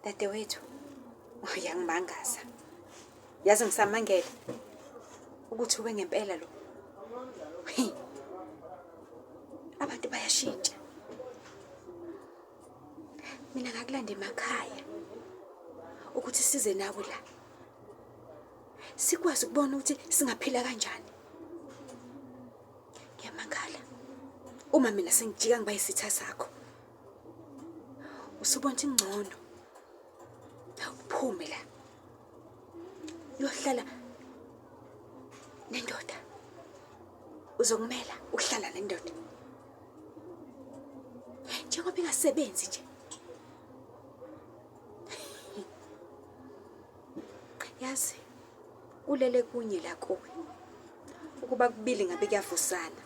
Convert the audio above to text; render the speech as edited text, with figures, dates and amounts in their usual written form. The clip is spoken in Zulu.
Dadewethu, uyangimangaza. Yazi ngisamangele ukuthi uwe ngempela lo. Hey. Abantu bayashintsha. Mina ngakulanda emakhaya ukuthi size nawe la. Sikwazi ukubona ukuthi singaphila kanjani. Ngiyamangala. Uma mina sengijika ngiba isitha sakho. Usubona ukuthi ngcono. Uphume la. Uyohlala nendoda. Uzokumela ukuhlala nendoda. Njengoba ingasebenzi nje. Yazi kulele kunye la kuwe. Ukuba kubili ngabe kuyavusana.